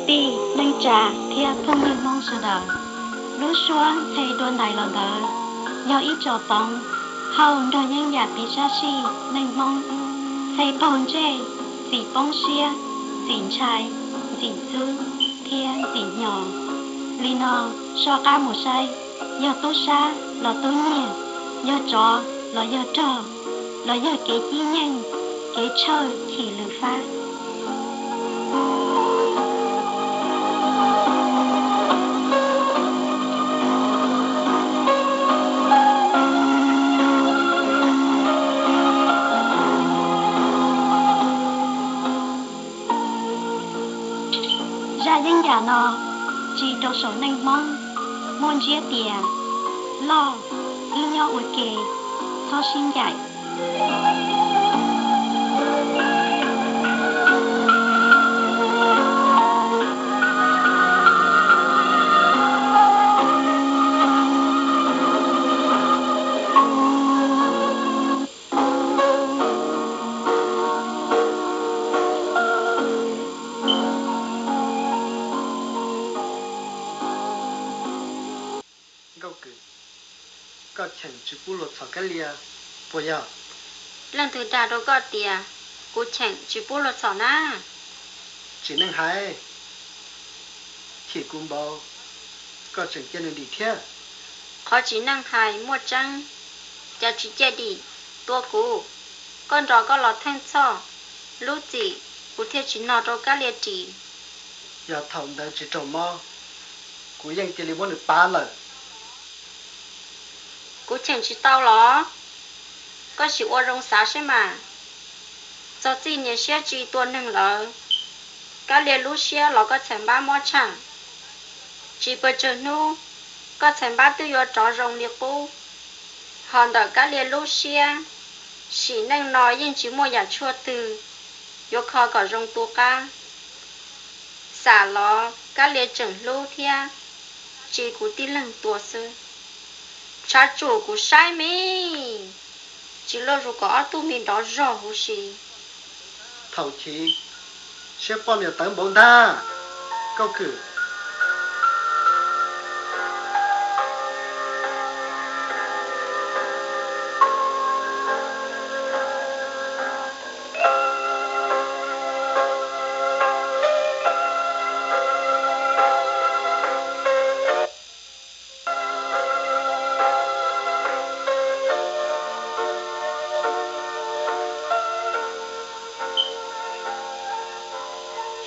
Kwv tij, neej tsa thiab phooj ywg Hmoob sawv daws, lub suab nthe dua ntais los ntawd yog ib tsom poov hauj nrog yeeb yam piv sab sij neej Hmoob, nthe paug ntsej, ntxim poob siab, ntxim ntshai, ntxim ntxub thiab ntxim hnyo. Li no, soj qab mus saib, yog tub sab los tub nyiag, yog tsov los yog rog, los yog kev cib nyeej, kev tshawj chim lwm fab. Zaj yeeb yam no tsis rau saum neej Hmoob, muaj ntsiab tias loj, ib nyob ua ke, txhob sib ncaim. Nkauj Kwm, koj cheem tsis pub luag txhom Kab Lia puas yog? Leej twg dag rau koj tias kuv cheem tsis pub luag txhom na? Tsim Neej Hais, chim kuv npaum, koj tseem cia nws dim thiab. Qhov Tsim Neej Hais muaj tseeb, cas tsis cia dim, tua kuv. Koj nrog koj los theej txhoj, lub txim kuv thiaj tsis nog rau Kab Lia ris. Yog thaum ntawd tsis raug mob, kuv yeej cia li muab nws pab lawm. Kuv cheem tsis tau los? Koj sim ua zoo xav seb mas. Txog txij niam siab tsis tua neeg lawm, Kab Lia lub siab los koj txhais npab mob tshaj. Tsis pes tsawg hnub, koj txhais npab twb yuav rov zoo li qub. Ho ntawm Kab Lia lub siab, sim neej no yeej tsis muaj yam tshuaj twg yuav kho kom zoo tu qab. Xam los Kab Lia tseem hlub thiab, tsis kuv tib leeg tua xwb. Tshav tsum kuv saib me, tsis luaj zus kom ob tug me nrov zog huv si. Thaum chiv siab poj niam tawv npaum ntag, Nkauj Kwm.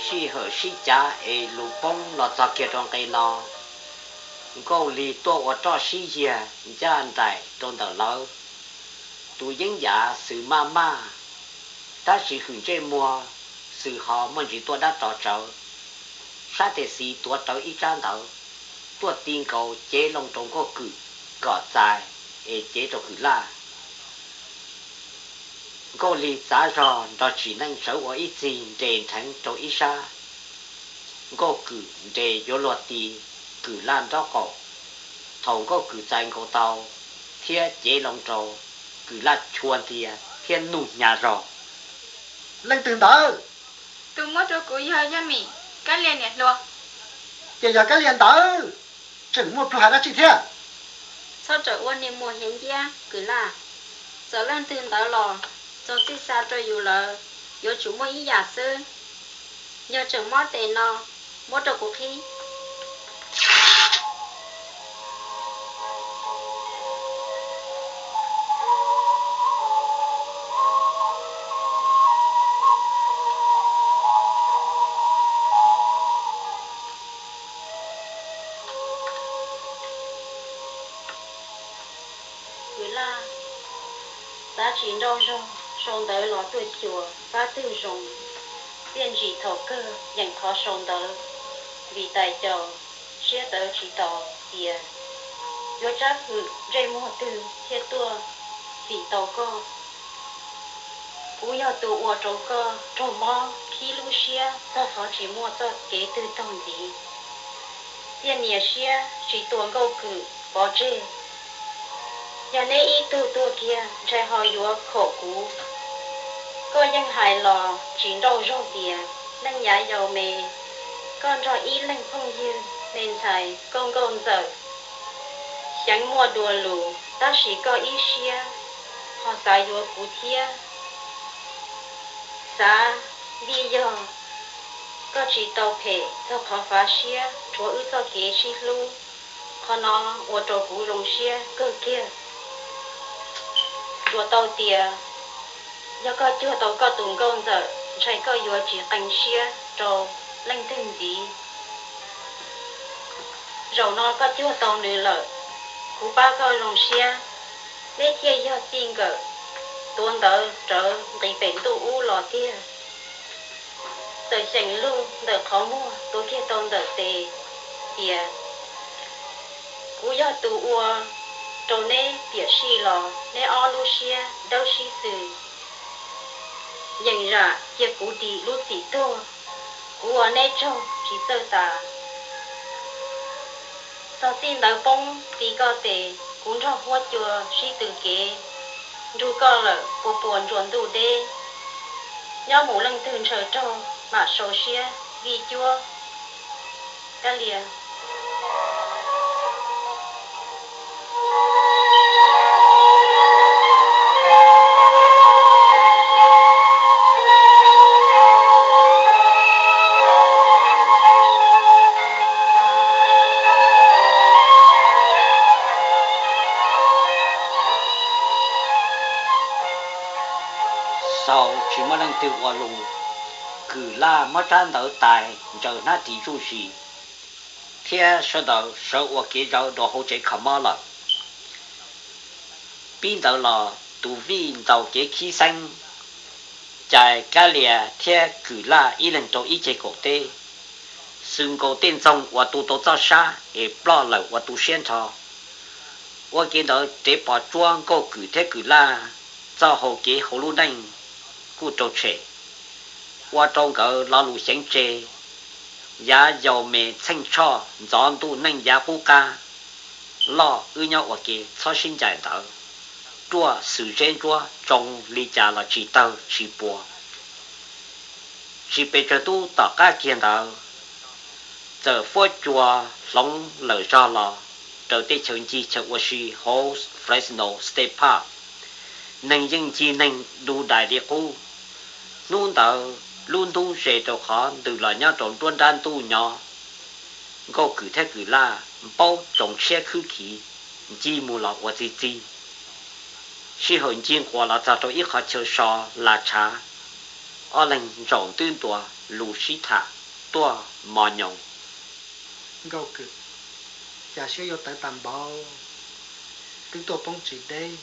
Sij hawm sib cav es lus poob los txog kiag rau nqe no. Nkauj Lig tuaj ua roj sib yiag ncaj nraim rau ntawm lawv. Tus yeeb yam xwm maj maj, tab sis hwm ntsej muag xwm ho muaj ntsis tuaj dab tsov tsawv. Sab tes xis tuav rawv ib tsab ntawv, tuaj ti nkaus cev loo rau Nkauj Kwm kom txais es cev rau Kwm Laj. Nkauj Lig txav zog nrog Tsim Neej sawv ua ib txig nres nrheev rau ib sab. Nkauj Kwm nres yuav luag ti Kwm Laj nraub qaum. Thaum Nkauj Kwm txais nkaus tau thiab cev loo rau, Kwm Laj chua ntiag thiab nuj hnyav zog. Leej twg ntawd? Tus muab rau kuv yog Yaj Mim, Kab Lia niam hluas. Ces yog Kab Lia ntawd, tseem muaj plhu hais dab tsi thiab? Txhob rawm ua niag muag hiav nciab Kwm Laj. Txawm leej twg ntawd los, txog txij xa rau yus lawm, yuav tsum muaj ib yam xwb. Yog tseem mob tes no, muab rau kuv qhib. Kwv Laj, xav tsis nrauj zog, sau ntawv los tuaj xyuas pab twg zoo. Tiaj ntsis thaum kawg yeem thov sau ntawv, vim tais caus siab tawv tsis tau tias yuav tsab hwm ntsej muag twg thiaj tuaj fim tau koj. Kuv yog tus ua rau koj raug mob khib lub siab txog qhov tsis muaj txoj kev twg taug ntxiv. Tiaj niam siab tsis tua Nkauj Kwm pov tseg. Yog neb ib tug tuag kiag ntshai ho yuav khom kuv. Koj yeej hais los tsis nrauj zog tias neej yav yau me, Koj nrog ib leeg phooj ywg me ntxhais Nkauj Ntxawm, xyeev muaj dua lus tab sis koj ib siab ho xav yuav kuv thiab. Xav vim yog koj tsis tau phem txog qhov fav siab rhuav wb txoj kev sib hlub, qhov no ua rau kuv zoo siab kawg kiag. Tsuas tau tias yog koj cuag tau koj tus Nkauj Ntxawm ntshai koj yuav tsis qee siab rau leej twg ntxiv. Zaum no koj cuag tau nws lawm, kuv pab koj zoo siab, neb thiaj yog txij nkawm. Tuav ntawv rawv nqis pem ntuj ub los tiag. Txawm xyeem lug ntawm qhov muag tuav kiag tau ntawm tes tias kuv yog tus ua rau neb piam sij los neb ob lub siab dawb sib xws. Yeem zam cia kuv dim lub txim tuag, kuv ua neb tsaug tsis txawj tas. Txog txij ntawd poob ti koj tes, kuv nrog huab cua sib tw kev, nrug koj lawm puas puas ntsuas ntuj deb. Nyob mus leej twg ntshaw raug mam sau siab vij cuab. Kab Lia. Xaus tsis muaj leej twg ua lus, Kwm Laj muab rab ntawv tais ntsaws hnab ris zuj zus, thiab sawv daws sawv ua kev zawv rau hauv tsev kho mob lawm. Pib ntawd los tus vij ntaus kev khib xeeb, cais Kab Lia thiab Kwm Laj ib leeg rau ib ceg kaum teb, xws nkaus tej ntxoog uas tu tau txoj sab es ploj lawm ua tu siab nrho. Ua kev ntawd rev pov tsuab Nkauj Kwm thiab Kwm Laj txoj hau kev hauv lub neej kuj rau tshem, ua rau nkawd lo lus xyeev tseg. Yav yau me txheej tshoj ntxov ntuj neej yav qub qab, loj wb nyob ua ke txhob sib ncaim ntawd, ruaj xws zeb ntsuab tsoo li cas los tsis tawg tsis puas. Tsis pes tsawg tub tom qab kiag ntawd, txawm fuab cua hloov lawm zog los raws tej chaw ncig chaw ua si hauv Fresno State Park, neeg yeej ncig neeg du dais li qub. Hnub ntawd lub ntub ze rau qhov ntws los nyob rau nruab nrab ntuj nyob. Nkauj Kwm thiab Kwm Laj npaub tsoos tshiab khwb khiv, ncig mus los ua txi txi. Sij hawm ncig nquas los txog rau ib qhov chaw so las tshav, ob leeg ntsaum twb ntuas lus sib tham tuaj mos nyoos. Nkauj Kwm, cas siab yuav tawv tas npaum, twb tuaj poob tsis deb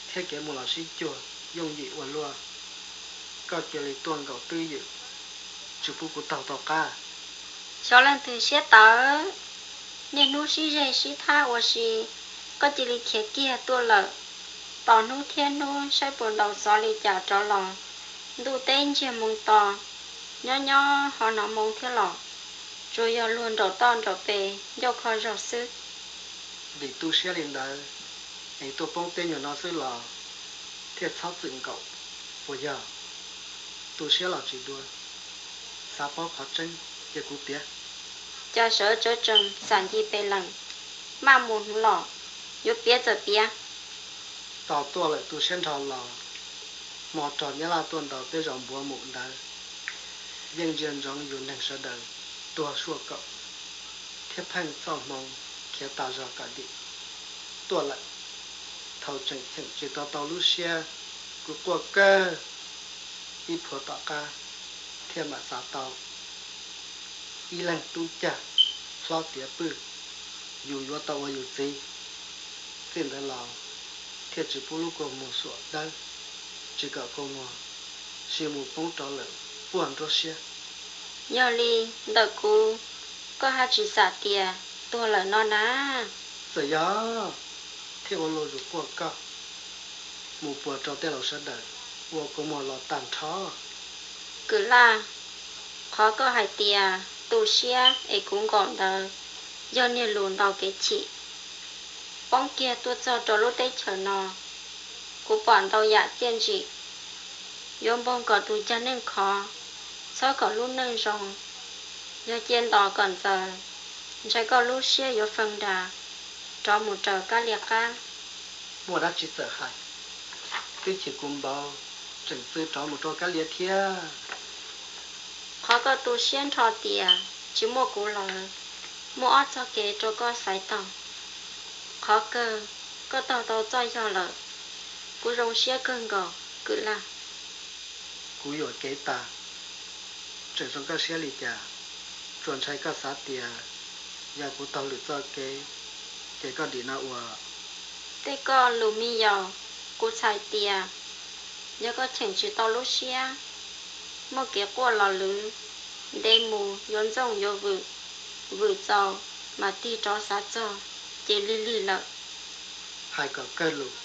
thiab kev mus los sib cuag yooj yim ua luaj, koj cia li tuaj nkaum twj ywm, tsis pub kuv taug tau qab. Xyov leej twg siab tawv, niaj hnub sib zeg sib thab ua si, koj cia li khiav kiag tuaj lawm. Tos hnub thiab hnub saib puas ntaus xov li cas rov los. Ntuj teb ntsiag moo to, nyob nyob ho hnov moo thiab los, tsuas yog luag nraum toj nraum pes ncauj kho zog xwb. Vim tu siab li ntawd es tuaj poob teb nyuag no xwb los thiaj txhob txwm nkaum, puas yog? Tu siab los tsis dua, xav paub qhov tseeb cia kuv piav. Cas sawv tsawv tsees xam ncig pes lees, maj mus hwv los, yuav piav txawm piav. Tos tuaj lawm tu siab nrho los, hmo rog Nyab Laj tuaj ntaus peb zos Npuav Mus ntawd, yeej ntsia ntsoov yus neeg sawv daws tuag suaj kaum, thiab pheej txoj hmoo khiav tas zog kom dim. Tuaj lawm, thaum tseem cheem tsis tau tau lub siab, kuv quaj kawg, ib phuam tom qab thiaj mam xav tau ib leeg tub cag hlob tiav pwj, yus yuav tau ua yus txiv. Txij ntawd los thiaj tsis pub lub kua muag xuam dawb, tsis kom kua muag sib mus poob rau lawm puag nruab siab. Yog li, ntawm kuv, koj haj tsis xam tias tuag lawm no na? Txawm yog thiaj ua luaj zus quaj koj, mus puas rau tej laus sawv daws ua kua muag los tag nrho. Kwm Laj, qhov koj hais tias tu siab es kuv nkaum ntawd yog niag lus ntaus kev chim. Poob kiag tuaj txog rau lub teb chaws no, kuv pom ntau yam txiaj ntsim. Yuav npog kom tus cag neej khov, txhob kom lub neej zoo. Yog cia ntos kom ntxaws, ntshai koj lub siab yuav feeb nra rov mus raws Kab Lia qab. Muaj dab tsi txawm hais, twb chim kuv npaum tseem txwv rov mus rau Kab Lia thiab. Qhov koj tu siab nrho tias tsis muaj kuv lawm, muaj ob txoj kev rau koj xaiv tau. Qhov kawg, koj taug tau txoj yog lawm, kuv zoo siab kawg nkaus kwv laj. Kuv yuam kev tas, tseem zoo koj siab li cas? Tsuas ntshai koj xav tias yog kuv taug lwm txoj kev, ces koj dim no ua. Tej koj lus me yaus, kuv txhais tias yog koj cheem tsis tau lub siab, muaj kev quaj los lwv, ntev mus yuav ntxooj yuav vwm, vwm txaus mas tig rov xav txog, ces lig lig lawm. Hais kom kawg lus,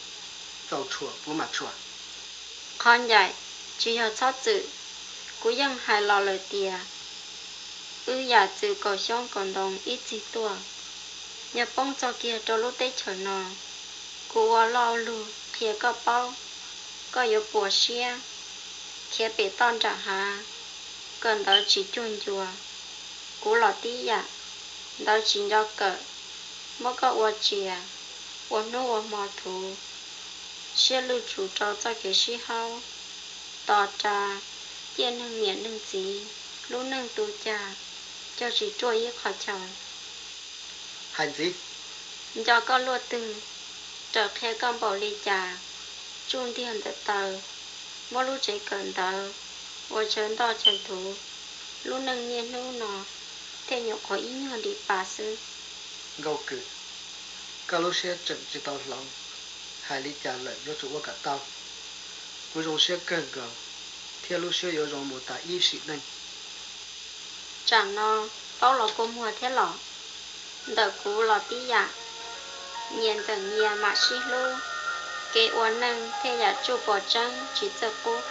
txaus tshuam kuv mam tshuam. Qhov ncaim, tsis yog txhob txwm, kuv yeej hais los lawm tias wb yam txwm kaum xyoob kaum ntoo ib txhis tuaj. Yog poob txog kiag rau lub teb chaws no, kuv ua loj lug qhia koj paub, koj yuav puas siab. Khiav pem toj nram hav, kawm ntawv tsis cuag ncua. Kuv los tib yam, ntawv tsis nco kawm, muab koj ua tsias, ua hnub ua hmo thuv, siab lwj tsuv rau txoj kev sib haub, tos ras, ciaj neeg niam neeg txiv, lub neej tu cag, cog tsis ruaj ib qho chaw. Hais ntxiv, nco koj luaj twg, raws qhia koj npaum li cas, tsuj ntiag ntawm taw, muab lub tsev kawm ntawv ua chaw ntoj chaw thuv, lub neej niaj hnub no thiaj nyuam qhuav ib nyuag dim pas xwb. Nkauj Kws, koj lub siab tseem tsis tau hloov, hais li cas lawm yuav tsum ua kom tau. Kuv zoo siab kawg nkaus, thiab lub siab yuav zoo mus tas ib sim neej. Tsam no paub los kua muag thiab los? Ntawm kuv los tib yam, nyias ntxeem nyias mam sib hlub, kev ua neej thiaj yam tsuj pom tseeb tsis txawj qub.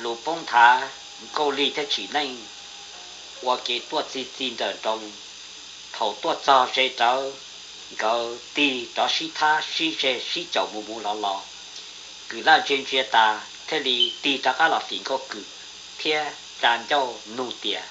Lus poob nthav, Nkauj Lig thiab Tsim Neej ua kev tuaj txi txiv nrawm nroos. Thaum tuaj txog ze rawv, nkawd tig rov sib thab sib ze sib caum mus mus los los. Kws Laj ntsia ntsia tas thiaj li tig rov qab los fim Nkauj Kws thiab tsa ncauj nug tias,